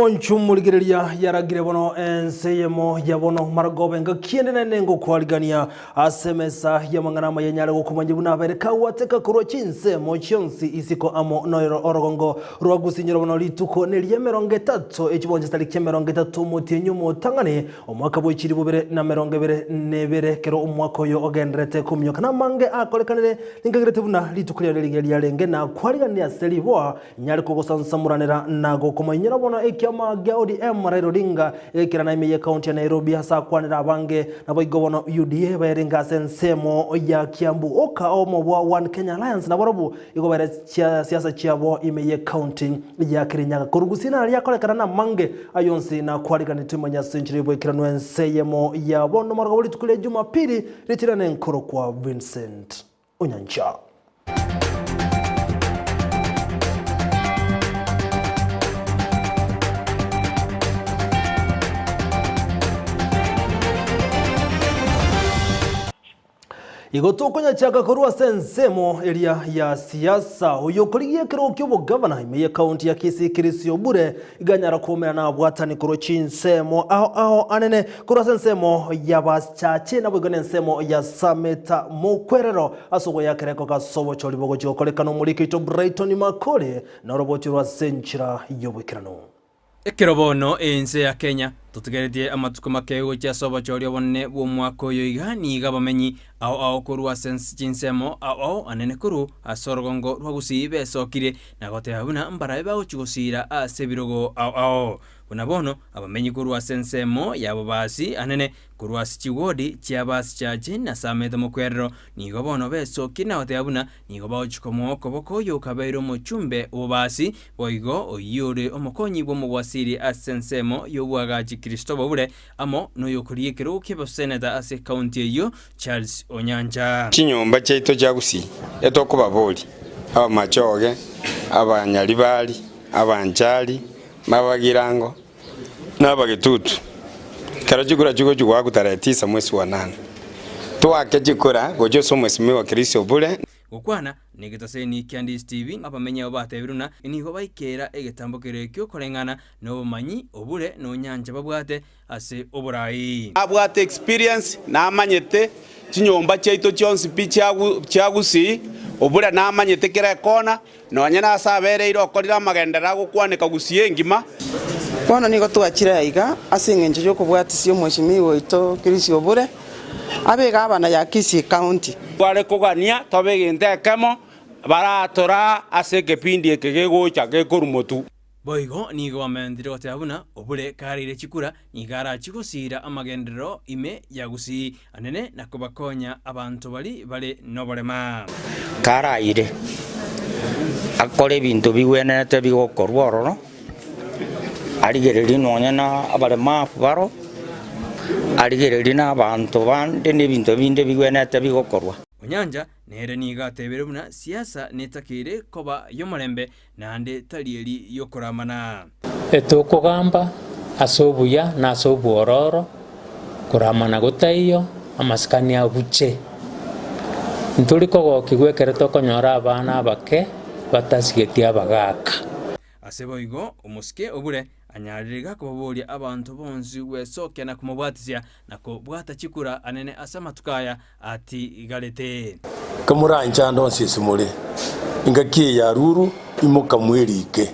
Monchu morigereria yaragire bono ense eyemo ya bono maragoba engaki ende naende ngokwarigania ase emesa y'amang'ana amaya nyare gokomanya buna abaire kagwateka korwa chinsemo chionsi isiko amo noero orogongo rwa gusinyora bono rituko neri'emerongo etato echiboncha chitariki emerongo etato omotienyi omotang'ani Omwaka bwe chilifu bibere na emerongo ebere na ebere, ekero omwaka oyo ogendererete kominyoka namange akorekanire, ninkagerete buna rituko riane rigiya riarenge, na kwariganirie ase riboa, nyare kogosansamoranera na gokomoinyora bono ekiama gia ODM Raila Odinga egekirana ime y'ecounty ya Nairobi ase akwanera abange, naboigo bono UDA bayarenge ase ensemo ya Kiambu oka omo bwa One Kenya Alliance nabarobwo Igo bare siasa chiabo ime y'ecounty ya Kirinyaga. Korwa gusii naria akorekana namange ayio onsi nakwariganetwe manya ase enchera y'oboikeranu ense eyemo ya bono marogoba rituko ria Jumapili ritirane nkorokwa Vincent Onyancha. Igo tokonyachaka korwa ase ensemo eria ya siasa. Oyo okorigia ekerogo ki'obogavana ime y'ekaunti ya Kisii Chris Obure iga anyara koumerana abwatani korwa chinsemo ao ao anene korwa ase ensemo y'abachache naboigo nensemo ya Sameta Mokwerero ase ogoyakera ekoka ase obochori bogochia gokorekana omoriki oito Brighton Makori noroboti rwa ase enchera y'oboikeranu. Ekero bono ense ya Kenya totigaretie amatuko make gochia ase obochori obonene bw'omwaka oyo iga, nigo abamenyi ao ao korwa ase chinsemo ao ao anene korwa ase orogongo rwa Gusii besokire na goteba buna mbarabe bagochia gosiira ase ebirogo ao ao. Buna bono abamenyi korwa ase ensemo ya Bobasi anene Korwa ase chiwodi chi'abasichache na ase amete mokwerero, nigo bono besokirie na goteba buna nigo bagochia komoa okoboko oyo okabeire omochumbe bw'obobaasi, boigo oyio ore omokonyi bw'omobwasiri ase ensemo y'oboagachi Christopher Obure, amo noyokorigia ekerogo ki'oboseneta ase ekaunti eyio Charles Onyancha. Chinyomba chiaito chia gusii etokobaboria, abamachoge, abanyaribari, abanchari, abagirango, na abagetutu, ekero chikura chigochia goakwa tarehe tisa mwesi wa nane, toake chikura gochia ase omwesimigwa Kristo obure. Gokwana negetaseni kia Ndisi TV, abamenyi abo batebire buna nigo baikeera egetambo keria ekio koreng'ana nobomanyi obure nonyancha babwate ase oborai. Nabwate experience, namanyete chinyomba chiaito chionsi pi chia Gusii, obure namanyete kera ekona, Nonye nase abereire okorire amagenderero agokwaneka Gusii engima. Bono nigo twachire aiga ase engencho y'okobwatisia omweshimiwa oito Chris Obure abe egavana ya Kisii County. Tware kogania tobe egento ekemo, baratoraa ase ekepindi eke gegocha gekorwa motwe. Boigo nigo bamentire goteba buna Obure kareire chikura nigo arachie gosiira amagenderero ime ya Gusii anene na kobakonya abanto baria bare noborema. Karaire akore ebinto bigwenerete bigokorwa ororo, arigererie nonya na abaremafu baro, arigererie na abanto bande na ebinto binde bigwenerete bigokorwa. Onyancha nere nigo atebire buna siasa netakeire koba y'omorembe naende tari eri y'okoramana. Etokogamba ase obuya na ase obwororo, koramana gotaiyo, amasikani abuche. Ntori kogokigwa ekero tokonyora abana abake batasigeti abagaaka. Ase boigo omosike obure anyarire gakobaboria abanto bonsi gwesokia na komobwatisia na kobwata chikura anene ase amatuko aya atigarete. Kamoranchande onsi ase more, engaki eye ya ruru imoka mwerike.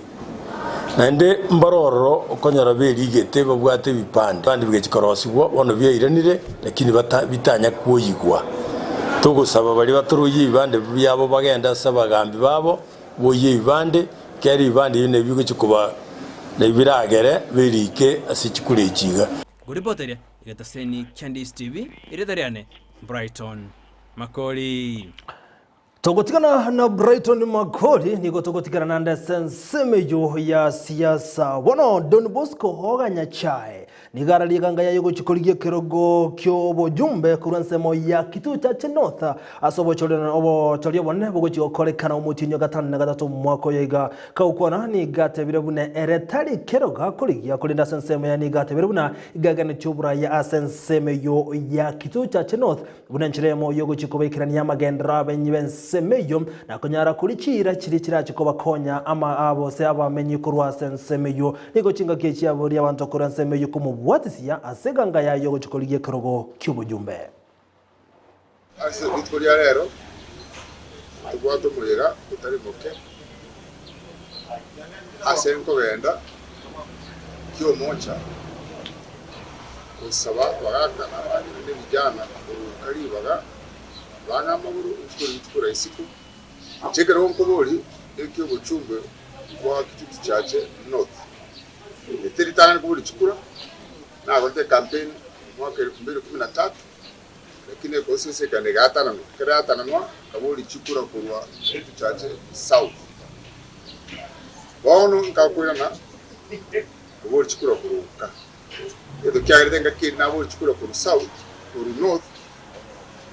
Naende mbare ororo okonyora berigete babwate ebipande, ebipande bigachia korosigwa bono biairanire, lakini bata bitanya kwoyigwa. Togosaba baria batoroyie ebibande biabo bagende ase abagambi babo, boyie ebibande, ekiagera ebibande ebio nabio bigochia koba nabio biragere berike ase chikura echi iga. Ngoripoteria egetaseni kia Ndisi TV, erieta riane Brighton Makori. Togotigana na Brighton Makori nigo togotigana naende ase ensemo eyio ya siasa. Bono Don Bosco Hoga Nyachae. Nigo ararie eganga yaye gochia korigia ekerogo ki'obojumbe korwa ensemo ya Kitui Chache North ase obochori obonene bogochia gokorekana omotienyi o gatano na gatato omwaka oyo iga. Kagokwana nigo atebire buna ere tari kerogo akorigia korende ase ensemo yaye nigo atebire buna iga aganetie oboraya ase ensemo eyio ya Kitui Chache North Buna enchera eyemo y'ogochia kobaikerania amagenderero abenyi b'ensemo eyio, na konyara koria chiira chiria chirache kobakonya ama gose abamenyi korwa ase ensemo eyio. Nigo chingaki echi chiaboria abanto korwa ensemo eyio komobwatisia ase eganga yaye y'ogochia korigia ekerogo ki'obojumbe. Ase rituko ria rero tobwate omoyega otari moke ase nkogenda ki'omocha. Gosaba abagaaka na abang'ina na ebijana koruka ribaga bang'e amagoro rituko rituko ria isiko, inche ekerogo nkoborie eki obochumbe bwa Kitutu Chache North. Ete ritang'ani koboria chikura, nakorete ecampaign mwaka elfu mbili kumi na tatu, lakini ekonstituency egatananwa, ekero yatananwa nkaboria chikura korwa Kitutu Chache South. Bono nkakoirana koboria chikura korwa Uka. Egento kiagerete engaki eria naboria chikura korwa south, korwa north,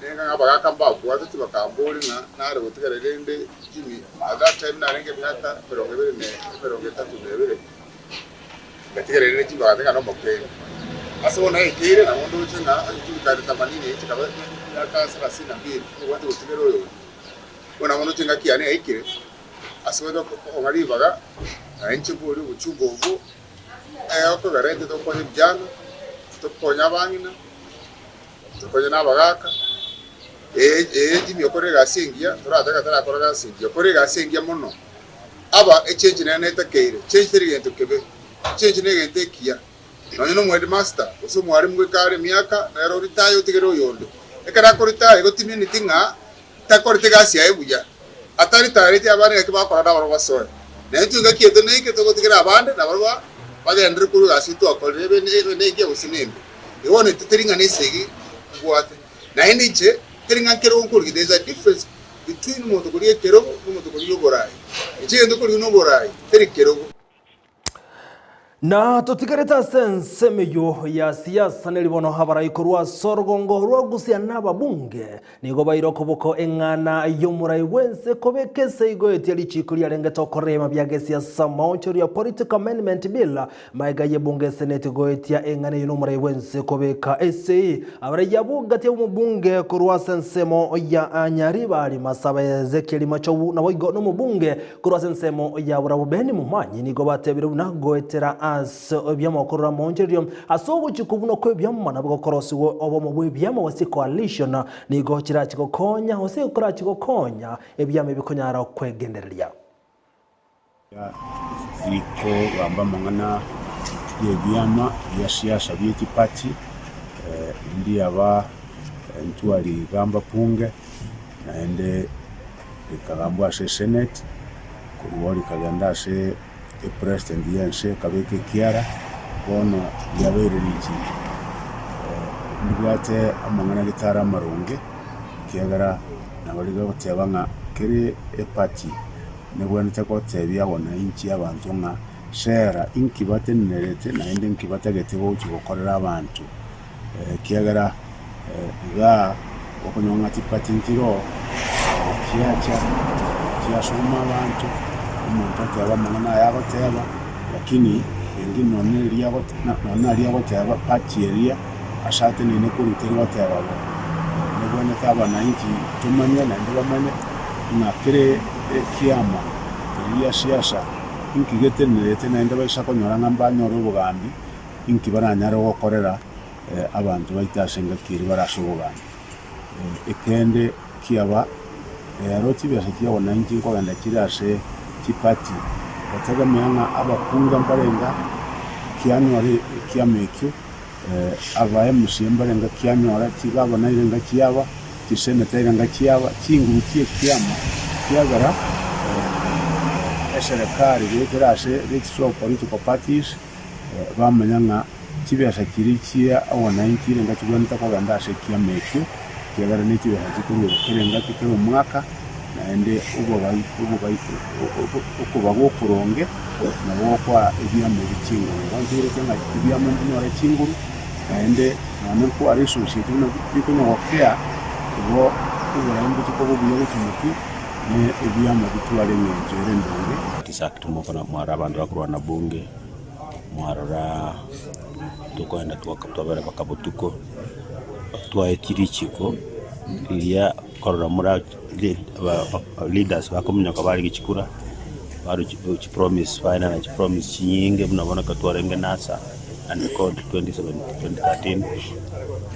nenga ng'a abagaka mbabwateti bakamboria ng'a nare gotigara rende Jimmy, at that time narenge emiaka emerongo ebere na emerongo etato na ebere, ngatigara rende Jimmy bagantebia ng'a nomokenge. Ase bono naekeire nabo ndoche ng'a onye Jimmy kare themanini inche nkaba emiaka thelathini na mbili, nobwate gotigera oyonde. Bono nabo ndoche engaki yane yaikire, ase goeta kong'a ribaga, na inche mborie obochumbe obwo. Okogera intwe tokonya ebichano, tokonya abang'ina, tokonye na abagaaka, ee Jimmy okore egasi engiya, toratake tarakora egasi engiya, okore egasi engiya mono. Aba echange nere netakeire, change teri gento kebe, change na egento ekiya. Nonye na omoheadmaster gose omwalimu goika are emiaka, nere oritaya otigere oyonde. Ekero akoritaya igo timineti ng'a takoreti egasi yaye buya, ataritaareti abande ng'aki bakora nabarabwo basoe. Na intwe engaki yaito neike togotigera abande nabarabwo bagenderere korua egasi eyio twakorire, ebe ebe nengiya gose nembe. Igo bono intwe teri ng'a nesegi mbwate. Naende inche teri ng'a nkerogo nkorigia, there is a difference between omonto korigia ekerogo na omonto korigia oborai. Inche egento nkorigia noborai, teri kerogo. Na totigarete ase ensemo eyio ya siasa neri bono abarai korwa ase orogongo rwa Gusii na ababunge nigo baire okoboko eng'ana y'omorai bw'ense kobeka eseigo etia richiko riarengete okorema bia gesiasa maonchorio Political Amendment Bill maega y'ebunge eseneti goetia eng'ana eyio n'omorai bw'ense kobeka esei abarai abwo gati y'omobunge korwa ase ensemo ya Nyaribari Masaba Ezekiel Machogu naboigo n'omobunge Korwa ase ensemo ya barabwo Beni Momanyi nigo batebire buna goetera ase ebiama okorora amaonchorerio ase ogochikwa buna kw'ebiama nabo gokorosigwa obomo bw'ebiama gose coalition nigo chirachi gokonya gose korachi gokonya ebiama ebi konyara kwegendereria. Rikogamba amang'ana y'ebiama bia siasa bie chiparty, ndiaba ntwarigamba bunge naende rikagambwa ase esenate, korwa oo rikagenda ase epresident y'ense ekabeka ekiara, bono riabeire richiko. Ndibwate amang'ana gete are amaronge, ekiagera nabo rigoteba ng'a kere eparty nebwenerete gotebia abananchi abanto ng'a sera inki batenenerete naende inki batagete gochi gokorera abanto, ekiagera Igaa okonyora ng'a chipati nchiroo, chiacha chiasoma abanto, omonto oteba amang'ana aya agoteba, lakini rende nonye eria agote nonye naria agoteba party eria ase ateneine korwa teri goteba bo. Nebwenerete abananchi tomanye naende bamanye ng'a kere ekiama keria gia siasa inki getenenerete naende baisa konyora ng'a mbanyore obogambi, inki baranyare gokorera. abanto baito ase engaki eria bare ase obogambi. Ekende kiaba, rero chibesa chia wananchi nkogenda chire ase chiparty, gotegemea ng'a abakunga mbarenga kianyora ekiama ekio, aba MCA mbarenga kianyora, chigavana irenga chiaba, chiseneta irenga chiaba, chinguru chia ekiama kiagera eserekari goetera ase registrar of political parties, bamanya ng'a chibesa chiria chia wananchi nigo chigwenerete kogenda ase ekiama ekio, ekiagera ne chibesa chikorwa kera engaki kera omwaka. Naende okoba gw'okoronge nabo gokoa ebiamo ebi chinguru. Igo ntegerete ng'a ebiamo mbinyore chinguru, naende nonya nkware esociety buna bikonya gokea, igo oborabu mboche koba obuya gochia motwe, na ebiamo bitware eng'encho ere endonge. Tisakire mokona mwarora abanto bakorwana bunge, mwarora tokoenda twabera mpaka botuko, twaetie richiko riria korora mora leaders bakominyoka bare chikura, bare chipromise baenana chipromise chinyinge buna bono ekero twarenge NASA and CORD 2013,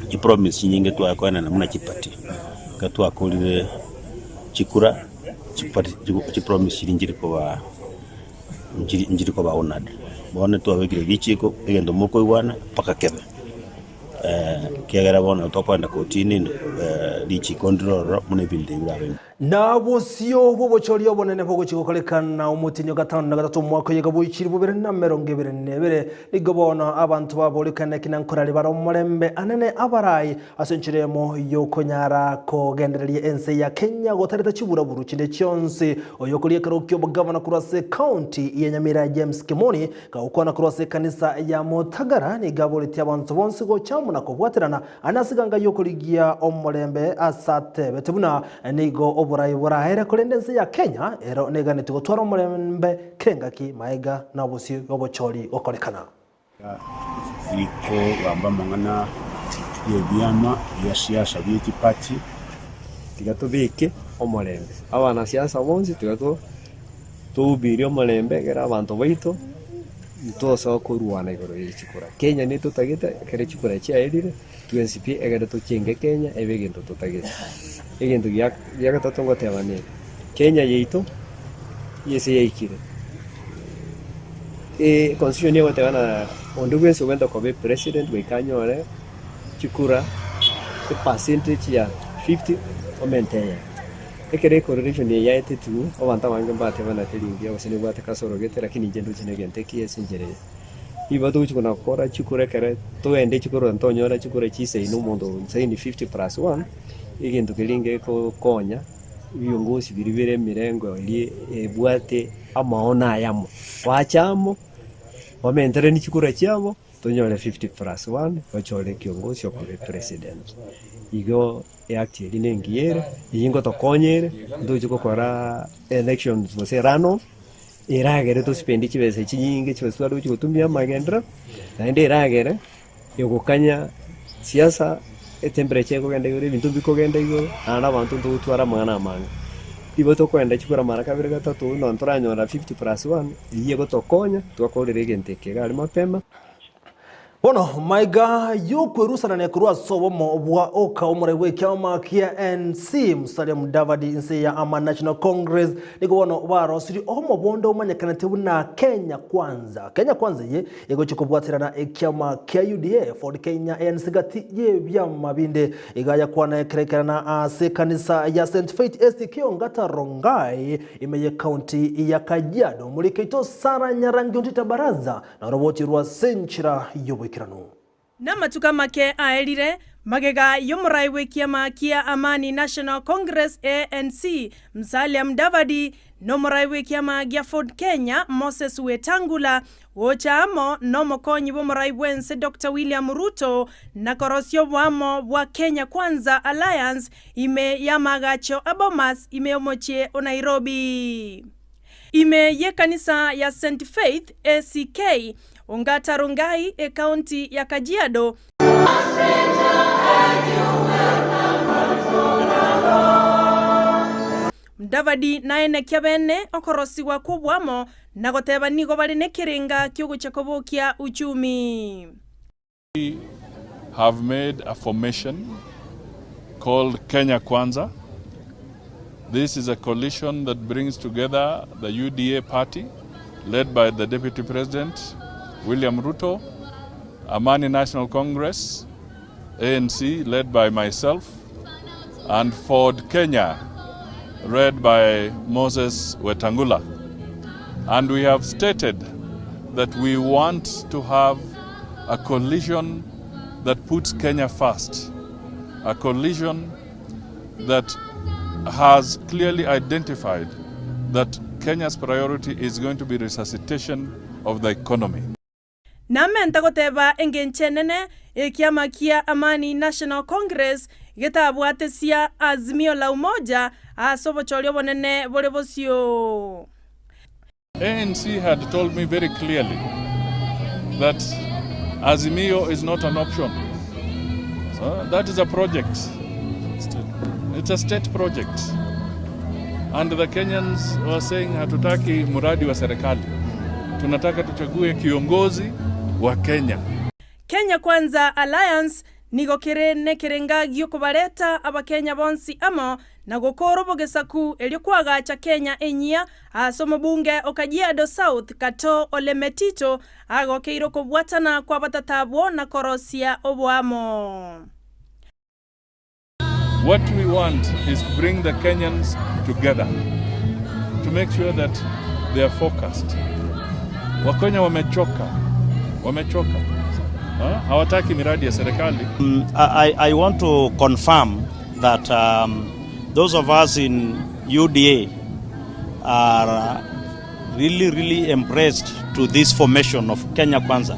chipromise chinyinge tware koenana buna chiparty, ekero twakorire chikura, chiparty chipromise chiria nchiri kobaa nchiri koba honoured. Bono twabekire richiko egento mokoigwana mpaka kebe. Ekiagera bono tokoenda kotini richiko ndire ororo buna ebinto ebi birabe. Na bosio bw'obochori obonene bogochia gokorekana omotienyi o gatano na gatato omwaka oye bwa chilifu bibere na emerongo ebere na ebere, nigo bono abanto baborikane ki na nkorari bare omorembe anene abarai ase enchera eyemo y'okonyara kogendereria ense ya Kenya gotareta chiburaburu chinde chionsi. Oyokoria ekerogo ki'obogavana korwa ase ecounty ya Nyamira James Kimoni Gagokwana korwa ase ekanisa ya Motagara, nigo aboretie abanto bonsi gocha amo na kobwaterana ane ase eganga y'okorigia omorembe ase atebete buna nigo oborai boraere korende ense ya Kenya ero neganetie gotwara omorembe kengaki maega na obosio bw'obochori gokorekana. Rikogamba amang'ana y'ebiama bia siasa bie chiparty. Tiga tobeke omorembe, abanasiasa bonsi tiga to. Toubirie omorembe ekero abanto baito ntosoa korwana igoro ye chikura. Kenya netotagete ekero chikura chiaerire twensi pi ekero tochenge Kenya ebe egento totagete. Egento gia gia gatato ngoteba nere, Kenya yaito ase yaikire constitution egoteba na onde bwensi ogwenta koba epresident goika anyore chikura epercentage ya 50 omente eyemo. Ekero ecorrelation eye yaetetigwe, abanto abange mbatebana teri mbuya gose nebwate kasoro gete, lakini inche ndoche negento ekiya ase enchera eye. Nigo togochia kona gokora chikura ekere togende chikura ntonyora chikura chisaini omonto osaini 50 plus one, egento keria ngegokonya ebiongozi biria bire emerengo eria ebwate amaono ayamo, bache amo, bamenteranie chikura chiabo. Tonyore 50 plus one bachore ekiongosi okoba epresident. Igo eact eria nengiya ere, eyio ngotokonya ere, ntoche gokora elections gose runoff, eragere tospend chibesa chinyinge chibesa tware gochi gotumia amagenderero, naende eragere egokanya siasa etemperature ekogenda igoro, ebinto mbikogenda igoro, naende abanto ntogotwara amang'ana amange. Igo tokoenda chikura mara kabere gatato buna ntoranyora 50 plus one, eyio egotokonya twakorera egento eke iga aria mapema. Bono maiga y'okwerusanania korwa ase obomo bwa oka omorai bw'ekiama kia NC Musalia Mudavadi inse ya Ama National Congress nigo bono barosirie omobondo omanyekanete buna Kenya Kwanza. Kenya Kwanza eye egochia kobwaterana ekiama kia UDA, Ford Kenya, ANC gati y'ebiama binde. Iga yakwana ekerekerana ase ekanisa ya St Faith ACK Ongata Rongai ime y'ecounty ya Kajiado. Omoriki oito Sarah Nyarangi Ontita Baraza Naroboti rwa ase enchera y'oboikeranu. Namatuko amake aerire, magega y'omorai bw'ekiama kia Amani National Congress, ANC, Musalia Mudavadi, na omorai bw'ekiama gia Ford Kenya, Moses Wetangula, gocha amo nomokonyi bw'omorai bw'ense Doctor William Ruto na korosia oboamo bwa Kenya Kwanza Alliance ime y'amaagacho a Bomas ime y'omochie o Nairobi. Ime y'ekanisa ya St Faith ACK, Ongata Rongai, Ekaunti ya Kajiado. Mudavadi naenekia bene okorosigwa kw'oboamo na goteba nigo bare nekerenga ki'ogochia kobokia uchumi. We have made a formation called Kenya Kwanza. This is a coalition that brings together the UDA party, led by the Deputy President William Ruto, Amani National Congress, ANC, led by myself, and Ford Kenya, led by Moses Wetangula. And we have stated that we want to have a coalition that puts Kenya first, a coalition that has clearly identified that Kenya's priority is going to be resuscitation of the economy. Namenta goteba engencho enene ekiama kia Amani National Congress getabwatesia Azimio la Umoja ase obochori obonene bore bosio. ANC had told me very clearly that Azimio is not an option. So that is a project. It's a state project. And the Kenyans were saying hatutaki mradi wa serikali. Tunataka tuchague kiongozi wa Kenya. Kenya Kwanza Alliance nigo kere nekerenga giokobareta abakenya bonsi amo na gokoora obogesaku erio koagacha Kenya enyia ase omobunge o Kajiado South Katoo Ole Metito agokeire okobwatana kw'abatata abwo na korosia oboamo. What we want is to bring the Kenyans together to make sure that they are focused. Wakenya wamechoka, wamechoka. Ha? Hawataki miradi ya serikali. I want to confirm that those of us in UDA are really, really impressed to this formation of Kenya Kwanza.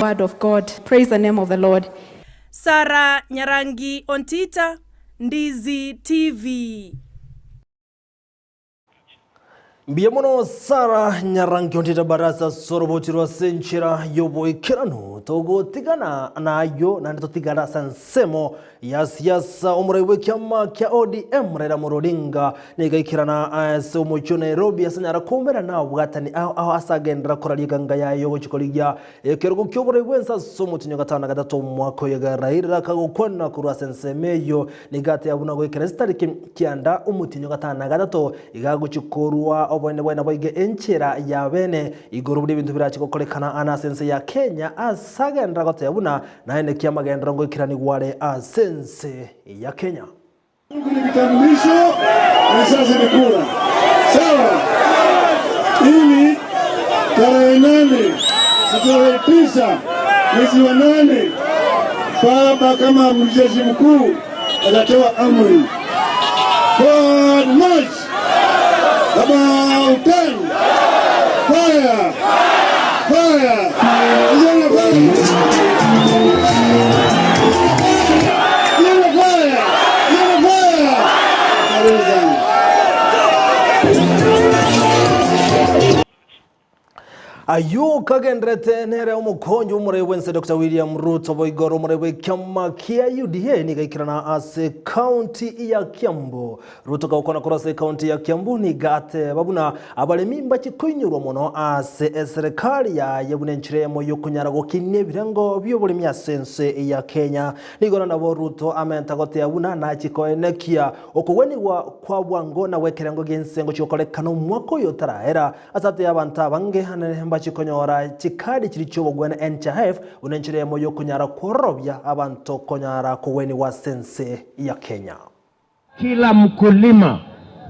Word of God. Praise the name of the Lord. Sarah Nyarangi Ontita, Ndizi TV. Mbuya mono Sarah Nyarangi Ontita Barasa ase oroboti rwa ase enchera y'oboikeranu togotigana nayio naende totigare ase ensemo ya siasa omorai bw'ekiama kia ODM Raila Amolo Odinga nigo aikerana ase omochie o Nairobi ase anyara koumerana na abwatani ao ao ase agenderera koraria eganga yaye y'ogochia korigia ekerogo ki'oborai bw'ense ase omotienyi o gatano na gatato omwaka oyo iga Raila akagokwana korwa ase ensemo eyio nigo ateba buna goikera chitariki kianda omotienyi o gatano na gatato iga agochia korua oboene bwaye naboigo enchera ya bene igoro buna ebinto birache gokorekana ane ase ense ya Kenya ase agenderera goteba buna naende ki amagenderero ngoikeranigwa are ase ense ya Kenya. Ni kitambulisho, risasi ni kura. Sawa? Ili tarehe 8, tarehe 9 mwezi wa 8, baba kama amiri jeshi mkuu atatoa amri. Forward march! About 10! Fire! Fire! Vijana fire! Vijana fire! Vijana fire! Karibu sana. Ayio kagenderete nere omokonyi bw'omorai bw'ense Doctor William Ruto boigo ore omorai bw'ekiama kia UDA nigo aikerana ase county ya Kiambu. Ruto kagokwana korwa ase ecounty ya Kiambu nigo ateba buna abaremi mbachie koinyorwa mono ase eserekari yaye buna enchera eyemo y'okonyara gokinia ebirengo bi'oboremi ase ense ya Kenya. Nigo nabo Ruto amenta goteba buna nachie koenekia okogwenigwa kwa bwango na gwekerengo gi'ense ngochia gokorekana omwaka oyo otarahera Ase ase y'abanto abange ane mbachie konyora chikadi chiria chi'obogwena NHIF buna enchera eyemo y'okonyara kwororobia abanto konyara kogwenigwa ase ense ya Kenya. Kila mkulima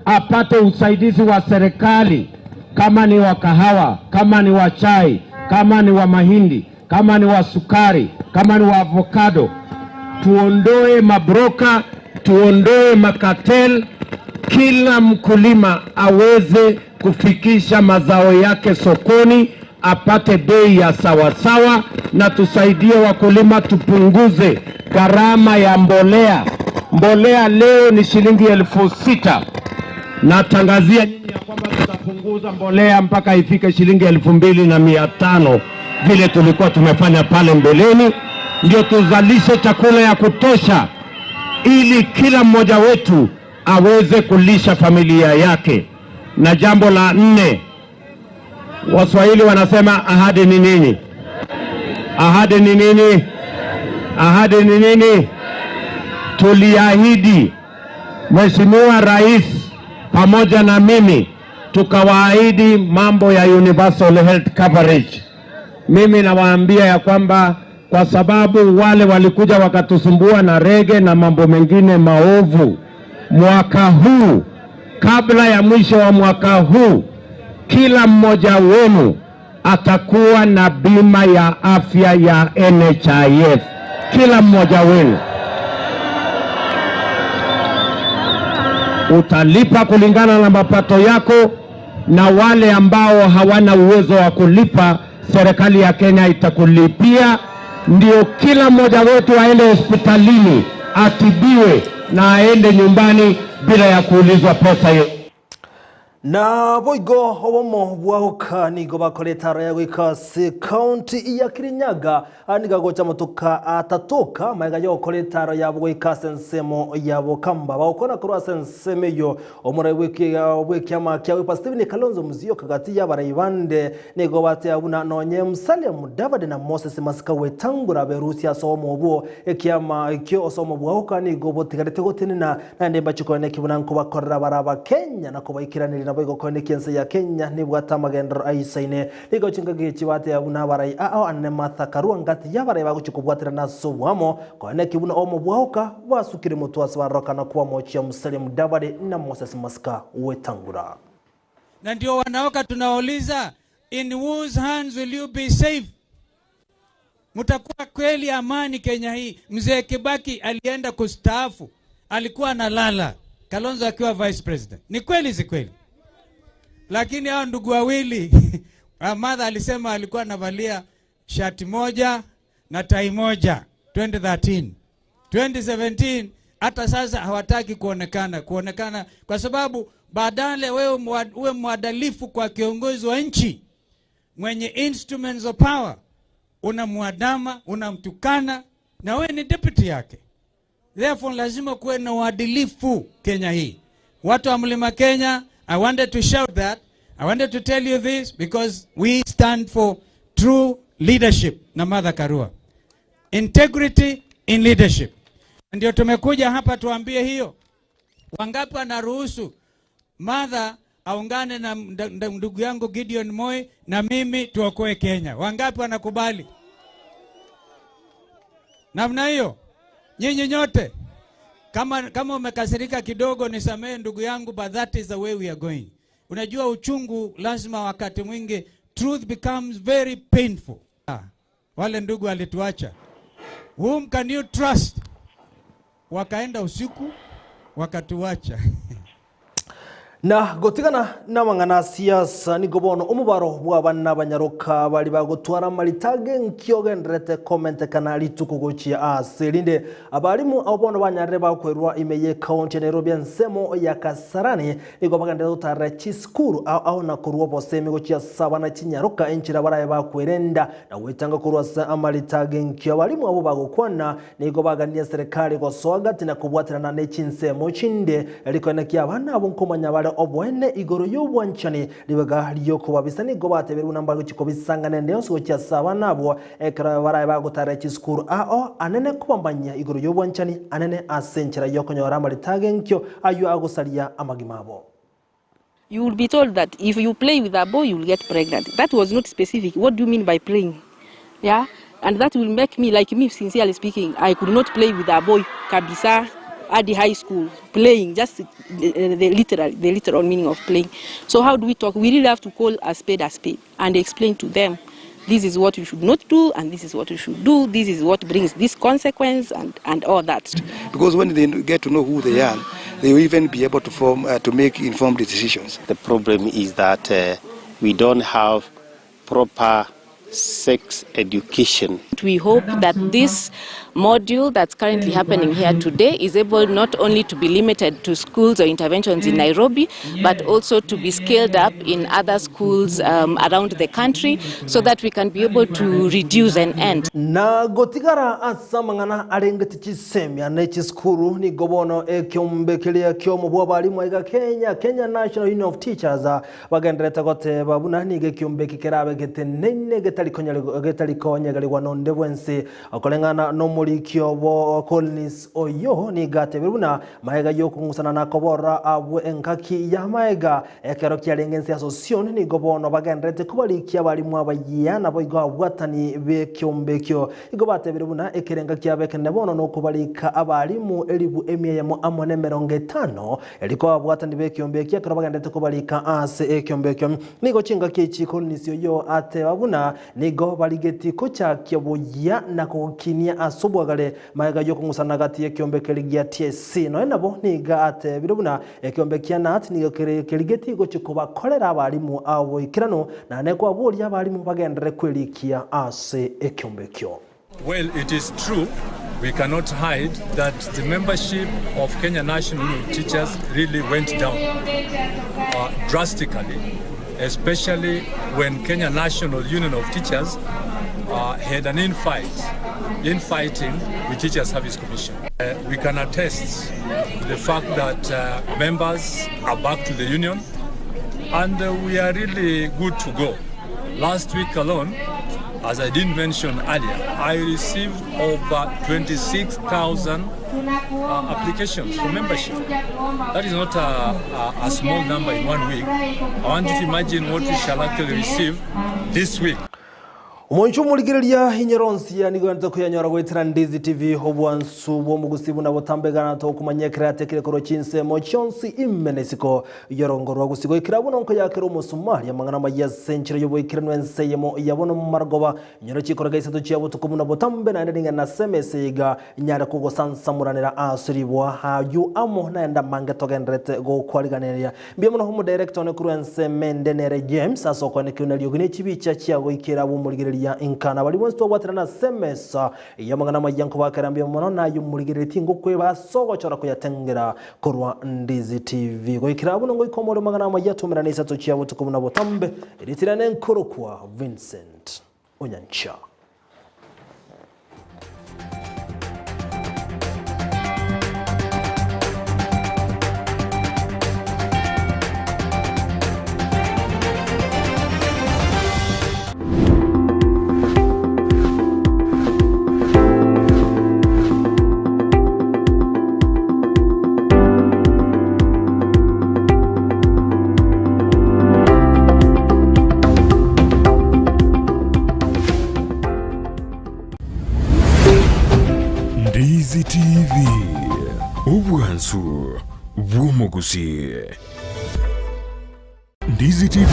apate usaidizi wa serikali, kama ni wa kahawa, kama ni wa chai, kama ni wa mahindi, kama ni wa sukari, kama ni wa avocado. Tuondoe mabroka, tuondoe makatel, kila mkulima aweze kufikisha mazao yake sokoni, apate bei ya sawasawa, na tusaidie wakulima tupunguze gharama ya mbolea. Mbolea leo ni shilingi 6,000. Natangazia nyinyi ya kwamba tutapunguza mbolea mpaka ifike shilingi 2,500 vile tulikuwa tumefanya pale mbeleni, ndio tuzalishe chakula ya kutosha ili kila mmoja wetu aweze kulisha familia yake. Na jambo la nne, Waswahili wanasema ahadi ni nini? Ahadi ni nini? Ahadi ni nini? Tuliahidi Mheshimiwa Rais pamoja na mimi tukawaahidi mambo ya universal health coverage. Mimi nawaambia ya kwamba kwa sababu wale walikuja wakatusumbua na rege na mambo mengine maovu, mwaka huu, kabla ya mwisho wa mwaka huu, Kila mmoja wenu atakuwa na bima ya afya ya NHIF, kila mmoja wenu utalipa kulingana na mapato yako, na wale ambao hawana uwezo wa kulipa, serikali ya Kenya itakulipia, ndio kila mmoja wetu aende hospitalini atibiwe na aende nyumbani bila ya kuulizwa pesa hiyo. Na boigo obomo bwagoka nigo bakora etaro ya goika ase county ya Kirinyaga niga gocha motoka atatoka maega yogokora etaro yabo goika ase ensemo ya Bokamba bagokwana korwa ase ensemo eyo omorai bw'ekiama kia Wiper Stephen Kalonzo Musyoka gati y'abarai bande nigo bateba buna nonye Musalia Mudavadi na Moses Masika Wetangula berusia ase obomo obwo ekiama ekio ase obomo bwagoka nigo botigarete gotenena Naende mbache koenekia buna nkobakorera bare Abakenya na kobaikeraneria naboigo koenekia ense ya Kenya nebwate amagenderero aisaine. Nigo chingaki echi bateba buna abarai ao anene Martha Karua ngati y'abarai bagochia kobwaterana ase oboamo koenekia buna obomo bwaoka bwasukire motwe ase barorokana kobamochia Musalia Mudavadi na Moses Masika Wetangula. Na ndio wanaoka tunawauliza, in whose hands will you be safe? Mtakuwa kweli amani Kenya hii? Mzee Kibaki alienda kustaafu, alikuwa analala, Kalonzo akiwa vice president. Ni kweli si kweli? Lakini hao ndugu wawili Martha alisema alikuwa anavalia shati moja na tai moja 2013. 2017 hata sasa hawataki kuonekana kuonekana, kwa sababu badala wewe uwe mwadalifu kwa kiongozi wa nchi mwenye instruments of power, unamwadama, unamtukana, na wewe ni deputy yake. Therefore lazima kuwe na uadilifu Kenya hii. Watu wa Mlima Kenya, I wanted to shout that. I wanted to tell you this because we stand for true leadership na Martha Karua. Integrity in leadership. Ndio tumekuja hapa tuambie hiyo. Wangapi wanaruhusu Martha aungane na ndugu yangu Gideon Moi na mimi tuokoe Kenya? Wangapi wanakubali? Namna hiyo. Nyinyi nyote kama umekasirika kidogo nisamehe ndugu yangu, but that is the way we are going. Unajua uchungu lazima wakati mwingi truth becomes very painful. Wale ndugu walituacha. Whom can you trust? Wakaenda usiku wakatuacha. Na gotigana n'amang'ana siasa nigo bono omobaro bw'abana banyaroka bari bagotwara maritage nkiogenderete komentekana rituko gochia ase rinde abarimu abo bono banyarire bakwerwa ime ye county ya Nairobi ensemo ya Kasarani nigo bagenderete gotarera chisukuru ao ao na korwa obosemi gochia ase abana chinyaroka enchera barabe bakwerenda na gwetanga korwa ase amaritage nkio abarimu abo bagokwana nigo bagania serikali gosoa gati na kobwaterana ne chinsemo chinde rikoenekia abana abo nkomanya bare oboene igoro y'obwanchani ribaga riokobabisa nigo bateberwe namba gochikobisangana ende yonsi gochia ase abana abo ekero barabe bagotara chisukuru ao anene kobambanya igoro y'obwanchani anene ase enchera yokonyora amarita genkio aywo agosaria amagima abo. You will be told that if you play with a boy, you will get pregnant. That was not specific. What do you mean by playing? Yeah? And that will make me, like me, sincerely speaking, I could not play with a boy, kabisa, at the high school, playing, just the literal meaning of playing. So how do we talk? We really have to call a spade a spade and explain to them, this is what you should not do, and this is what you should do, this is what brings this consequence, and all that. Because when they get to know who they are, they will even be able to make informed decisions. The problem is that we don't have proper sex education. We hope that this module that's currently happening here today is able not only to be limited to schools or interventions in Nairobi, but also to be scaled up in other schools around the country so that we can be able to reduce and end. Na gotigara ase amang'ana arengeti chisemia na echisukuru nigo bono ekiombe keria kiomo bwa abarimu aiga Kenya, Kenya National Union of Teachers bagenderete goteba buna nigo ekiombe eke kerabe geteneine getarikonyegeriwa nonde bwensi okoreng'ana nomo Omoriki obo Collins oyio nigo atebire buna magega y'okong'usana na koborora abwo engaki y'amaega ekero kiarenge ense ya Sosion nigo bono bagendererete kobarikia abarimu abayia naboigo ababwatani b'ekiombe ekio. Igo batebire buna ekerenga kiabo ekenene bono nokobarika abarimu elibu emia eyemo amo nemerongo etano eriko ababwatani b'ekiombe ekio ekero bagendererete kobarika ase ekiombe ekio. Nigo chingaki echi Collins oyio ateba buna Nigo barigetie gochakia buya na kogokinia ase obwagare magega y'okong'usana gati y'ekeombe keria gia TSC. Nonya nabo nigo atebire buna ekeombe kia KNUT nigo kere kerigetie gochia kobakorera abarimu aboikeranu naende kwaboria abarimu bagenderere kwerikia ase ekeombe ekio. Well, it is true, we cannot hide that the membership of Kenya National Union of Teachers really went down uh, drastically, especially when Kenya National Union of Teachers uh, had an infight, infighting with Teacher Service Commission. Uh, we can attest to the fact that uh, members are back to the union and uh, we are really good to go. Last week alone, as I didn't mention earlier, I received over 26,000 uh, applications for membership. That is not a, a, a small number in one week. I want you to imagine what we shall actually receive this week. Omonche omorigereria inyoro onsi nigo ente koyanyora goetera Ndizi TV obwansu bw'omogusi buna botambegana tokomanya ekere atekire korwa chinsemo chionsi ime na isiko yorongo rwa gusii goikera buna nkoyakera omosumari amang'ana amaya ase enchera y'oboikeranu ense eyemo ya bono marogoba inyoro chikoroga isato chia botuko buna botambe naende ning'ana ase emesa iga nyare kogosansamoranera ase ribwa ayio amo naende amange togendererete gokwariganeria Mbuya mono omodirector one korwa ensemo ende nere James ase okoenekia buna eriogi ne chibicha chia goikera abwo omorigereria inka na baria bonsi twabwaterana ase emesa y'amang'ana amaya nkobakera mbuya mono naye omorigereria tingokweba ase ogochora koyatengera korwa Ndizi TV goikera abwo nongoika omore amang'ana amaya twaumerane isato chia botuko buna botambe eritirane nkorokwa Vincent Onyancha. Ndizi TV, obwansu bw'omogusii. Ndizi TV,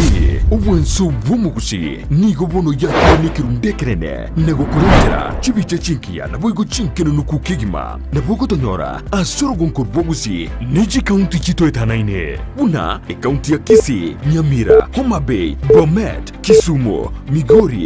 obwansu bw'omogusii nigo bono yakire nekerundu ekenene na gokorentera chibicha chingiya naboigo chinkenenuku kegima. Nabo ogotonyora ase orogonko rw'ogusii ne chikaunti chitoetanaine buna ekaunti ya Kisii, Nyamira, Homa Bay, Bomet, Kisumu, Migori.